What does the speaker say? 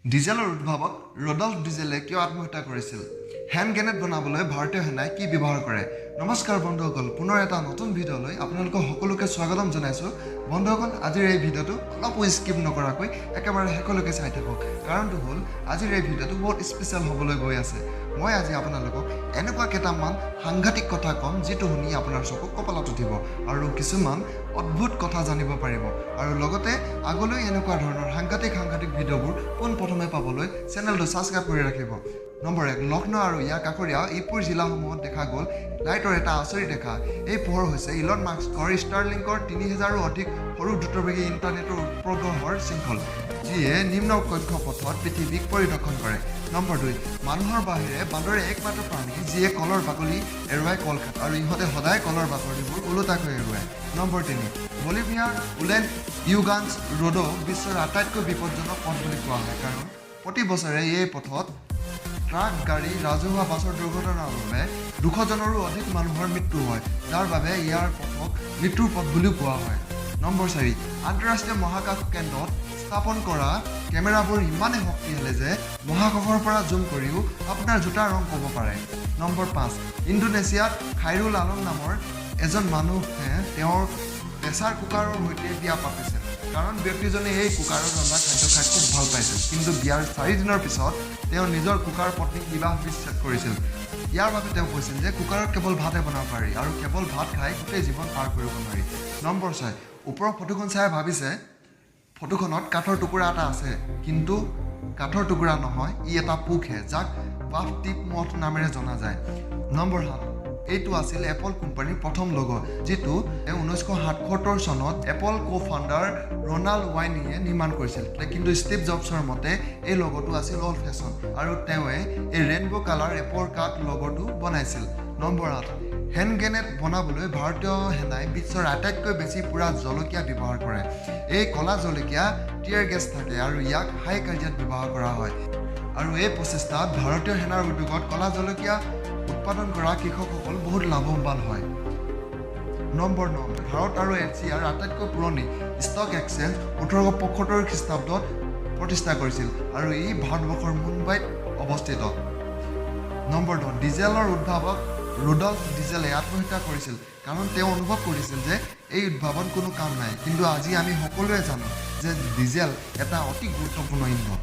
ডিজেলৰ উদ্ভাৱক ৰডল্ফ ডিজেলে কিয় আত্মহত্যা কৰিছিল? হেণ্ড গ্ৰেনেড বনাবলৈ ভাৰতীয় সেনাই কি ব্যৱহাৰ কৰে? নমস্কাৰ বন্ধুসকল, পুনৰ এটা নতুন ভিডিঅ'লৈ আপোনালোকক সকলোকে স্বাগতম জনাইছোঁ। বন্ধুসকল, আজিৰ এই ভিডিঅ'টো অলপো স্কিপ নকৰাকৈ একেবাৰে শেষলৈকে চাই থাকক। কাৰণটো হ'ল, আজিৰ এই ভিডিঅ'টো বহুত স্পেচিয়েল হ'বলৈ গৈ আছে। মই আজি আপোনালোকক এনেকুৱা কেইটামান সাংঘাতিক কথা ক'ম, যিটো শুনি আপোনাৰ চকু কপালত উঠিব আৰু কিছুমান অদ্ভুত কথা জানিব পাৰিব। আৰু লগতে আগলৈ এনেকুৱা ধৰণৰ সাংঘাতিক সাংঘাতিক ভিডিঅ'বোৰ পোনপ্ৰথমে পাবলৈ চেনেলটো ছাবস্ক্ৰাইব কৰি ৰাখিব। নম্বৰ 1, লক্ষ্ণৌ আৰু ইয়াৰ কাষৰীয়া ইপুৰ জিলাসমূহত দেখা গ'ল লাইটৰ এটা আচৰিত দেখা। এই পোহৰ হৈছে ইলন মাস্কৰ ষ্টাৰলিংকৰ 3000ৰো অধিক সৰু দ্ৰুতবেগী ইণ্টাৰনেটৰ উপগ্ৰহৰ শৃংখল, যিয়ে নিম্ন কক্ষপথত পৃথিৱীক পৰিদৰ্শন কৰে। নম্বৰ 2, মানুহৰ বাহিৰে বান্দৰে একমাত্ৰ প্ৰাণী, যিয়ে কলৰ বাকলি এৰুৱাই কল খায় আৰু ইহঁতে সদায় কলৰ বাকলিবোৰ ওলোটাকৈ এৰুৱায়। নম্বৰ 3, বলিভিয়াৰ উলেন ইউগানছ ৰোডক বিশ্বৰ আটাইতকৈ বিপদজনক পথ বুলি কোৱা হয়, কাৰণ প্ৰতি বছৰে এই পথত ট্ৰাক, গাড়ী, ৰাজহুৱা বাছৰ দুৰ্ঘটনাৰ বাবে 200 জনৰো অধিক মানুহৰ মৃত্যু হয়, যাৰ বাবে ইয়াৰ পথক মৃত্যুৰ পথ বুলিও কোৱা হয়। নম্বৰ 4, আন্তঃৰাষ্ট্ৰীয় মহাকাশ কেন্দ্ৰত স্থাপন কৰা কেমেৰাবোৰ ইমানেই শক্তিশালী যে মহাকাশৰ পৰা জুম কৰিও আপোনাৰ জোতাৰ ৰং ক'ব পাৰে। নম্বৰ 5, ইণ্ডোনেছিয়াত খাইৰুল আলম নামৰ এজন মানুহে তেওঁৰ প্ৰেছাৰ কুকাৰৰ সৈতে বিয়া পাতিছিল, কাৰণ ব্যক্তিজনে এই কুকাৰত ৰন্ধা খাদ্য খাই খুব ভাল পাইছিল। কিন্তু বিয়াৰ 4 দিনৰ পিছত তেওঁ নিজৰ কুকাৰ পত্নীক বিবাহ বিচ্ছেদ কৰিছিল। ইয়াৰ বাবে তেওঁ কৈছিল যে কুকাৰত কেৱল ভাতহে বনাব পাৰি আৰু কেৱল ভাত খাই গোটেই জীৱন পাৰ কৰিব নোৱাৰি। নম্বৰ 6, ওপৰৰ ফটোখন চাই ভাবিছে ফটোখনত কাঠৰ টুকুৰা এটা আছে, কিন্তু কাঠৰ টুকুৰা নহয়, ই এটা পোকহে, যাক পাফ টিপ মথ নামেৰে জনা যায়। নম্বৰ 7, এইটো আছিল এপল কোম্পানীৰ প্ৰথম লগ, যিটো 1977 চনত এপল কো ফাউণ্ডাৰ ৰনাল্ড ৱাইনিয়ে নিৰ্মাণ কৰিছিল। কিন্তু ষ্টিভ জবছৰ মতে এই লগটো আছিল অল্ড ফেশ্বন আৰু তেওঁৱে এই ৰেইনব' কালাৰ এপল কাট লগটো বনাইছিল। নম্বৰ 8, হেণ্ড গ্ৰেনেড বনাবলৈ ভাৰতীয় সেনাই বিশ্বৰ আটাইতকৈ বেছি পোৰা জলকীয়া ব্যৱহাৰ কৰে। এই ক'লা জলকীয়া টিয়াৰ গেছ থাকে আৰু ইয়াক হাই কাজিয়াত ব্যৱহাৰ কৰা হয়। আৰু এই প্ৰচেষ্টাত ভাৰতীয় সেনাৰ উদ্যোগত ক'লা জলকীয়া উৎপাদন কৰা কৃষকসকল বহুত লাভৱান হয়। নম্বৰ 9, ভাৰত আৰু এছিয়াৰ আটাইতকৈ পুৰণি ষ্টক এক্সচেঞ্জ 1875 খ্ৰীষ্টাব্দত প্ৰতিষ্ঠা কৰিছিল আৰু ই ভাৰতবৰ্ষৰ মুম্বাইত অৱস্থিত। নম্বৰ 10, ডিজেলৰ উদ্ভাৱক ৰুডল্ফ ডিজেলে আত্মহত্যা কৰিছিল, কাৰণ তেওঁ অনুভৱ কৰিছিল যে এই উদ্ভাৱন কোনো কাম নাই। কিন্তু আজি আমি সকলোৱে জানো যে ডিজেল এটা অতি গুৰুত্বপূৰ্ণ ইন্ধন।